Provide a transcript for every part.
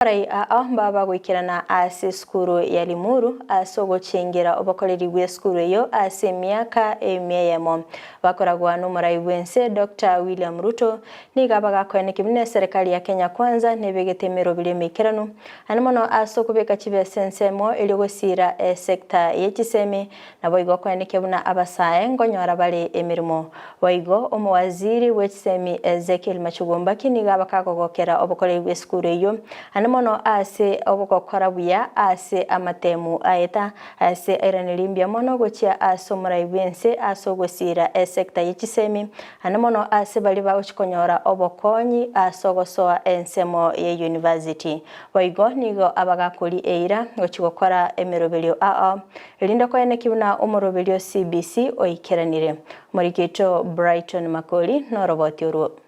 Abarai aa mbaba goikerana ase esukuru ya Limuru ase ogochengera obokoreri bw'esukuru eyio ase emiaka emia eyemo. Bakoragwa nomorai bw'ense Doctor William Ruto nigo abagakoeneki buna eserekari ya Kenya Kwanza nebegete emeroberi emeikeranu ane mono ase okobeka chibesa ensemo erio gosiira esecta ye chisemi Naboigo koenekia buna abasae nkonyora bare emeremo. Boigo omowaziri bwe chisemi Ezekiel Machogu Mbaki nigo abakagogokera obokoreri bw'esukuru eyio, ande mono ase ogokora buya ase amatemu aeta ase airaneri mbuya mono gochia ase omorai bw'ense ase ogosiira esecta ye chisemi, ande mono ase baria bagochia konyora obokonyi ase ogosoa ensemo ye university. Boigo nigo abagakori eira gochia gokora emeroberio ao Erinde koeneki buna omoroberio o CBC oikeranire. Omoriki oito Brighton Makori noroboti orwo.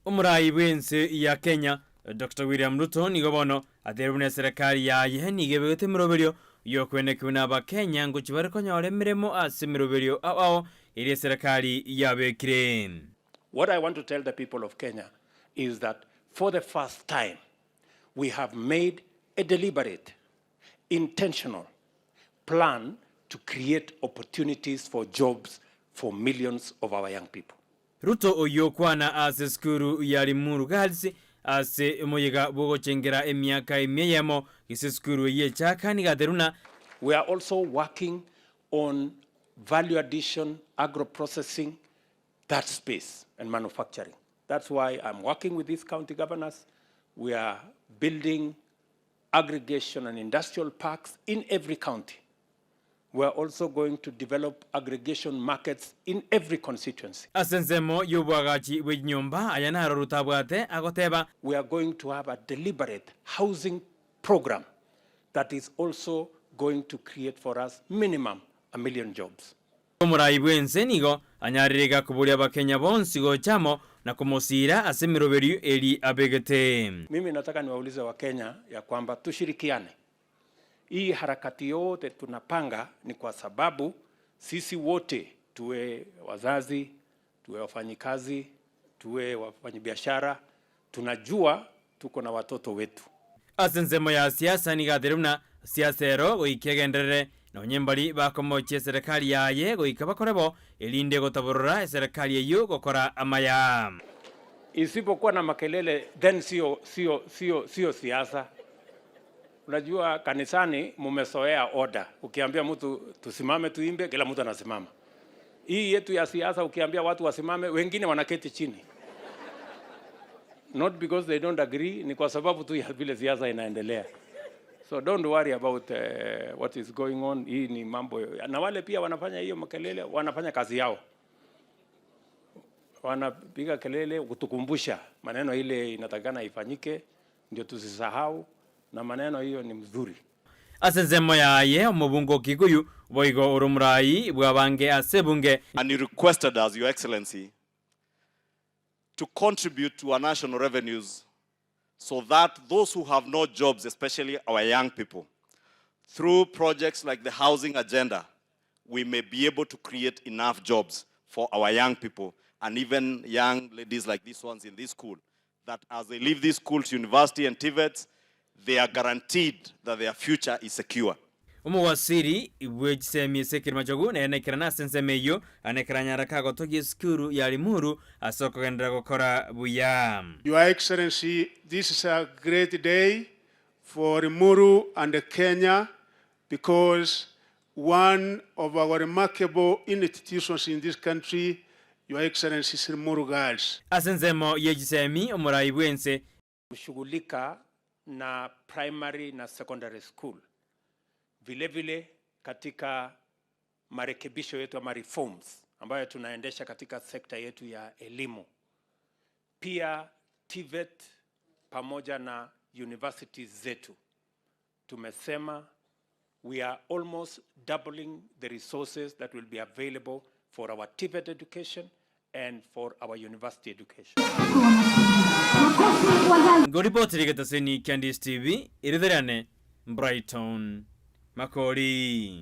Omorai bw'ense ya Kenya, Doctor William Ruto nigo bono ateire buna eserekari yaye nigo ebegete emeroberio y'okoeneki buna abakenya ngochia bare konyora emeremo ase emeroberio ao ao eria eserekari yabekire. What I want to tell the people of Kenya is that for the first time we have made a deliberate intentional plan to create opportunities for jobs for millions of our young people. Ruto oyio okwana ase esukuru ya Limuru Girls ase omoyega bw'ogochengera emiaka emia eyemo gese esukuru eyio echaka nigo ateruna. We are also working on value addition, agro processing, that space and manufacturing. That's why I'm working with these county governors. We are building aggregation and industrial parks in every county. We are also going to develop aggregation markets in every constituency. Ase ensemo y'oboagachi bwe chinyomba, aya naro Ruto abwate, agoteba. We are going to have a deliberate housing program that is also going to create for us minimum a million jobs. Omorai bw'ense nigo anyarire iga koboria Abakenya bonsi gocha amo na komosiira ase emeroberio eri abegete. Mimi nataka niwaulize Wakenya ya kwamba tushirikiane. Hii harakati yote tunapanga ni kwa sababu sisi wote tuwe wazazi, tuwe wafanyikazi, tuwe wafanyibiashara, tunajua tuko na watoto wetu. Ase ensemo ya siasa nigo atere buna siasa ero goika egenderere, nonye mbari bakomochia eserekari yaye goika bakore bo, erinde gotaborora eserekari eyio gokora amaya. Isipokuwa na makelele then sio sio sio sio siasa. Unajua kanisani mumesoea order. Ukiambia mtu tusimame tuimbe, kila mtu anasimama. Hii yetu ya siasa ukiambia watu wasimame, wengine wanaketi chini. Not because they don't agree, ni kwa sababu tu ya vile siasa inaendelea. So don't worry about uh, what is going on. Hii ni mambo na wale pia wanafanya hiyo makelele, wanafanya kazi yao, wanapiga kelele kutukumbusha maneno ile inatakikana ifanyike, ndio tusisahau, na maneno hiyo ni mzuri. Ase ensemo yaye omobunge o Kikuyu, boigo ore omorai bw'abange ase ebunge. And you requested us, Your Excellency, to contribute to our national revenues so that those who have no jobs, especially our young people, through projects like the housing agenda, we may be able to create enough jobs for our young people and even young ladies like these ones in this school, that as they leave this school to university and TVETs, they are guaranteed that their future is secure. Omowasiri bwe chisemi ase ekerima chogu nere naikerane ase ensemo eyio, na ekeranyara kagotogia esukuru ya Limuru ase okogenderera gokora buya. Your Excellency, this is a great day for Limuru and Kenya because one of our remarkable institutions in this country, Your Excellency, is Limuru Girls. Ase ensemo ye chisemi omorai bw'ense. Kushughulika na primary na secondary school. Vile vile katika marekebisho yetu ama reforms ambayo tunaendesha katika sekta yetu ya elimu. Pia TVET pamoja na universities zetu. Tumesema we are almost doubling the resources that will be available for our TVET education and for our university education. Ngoripotire egetaseni kia Ndisi TV, Eritherane, Brighton Makori.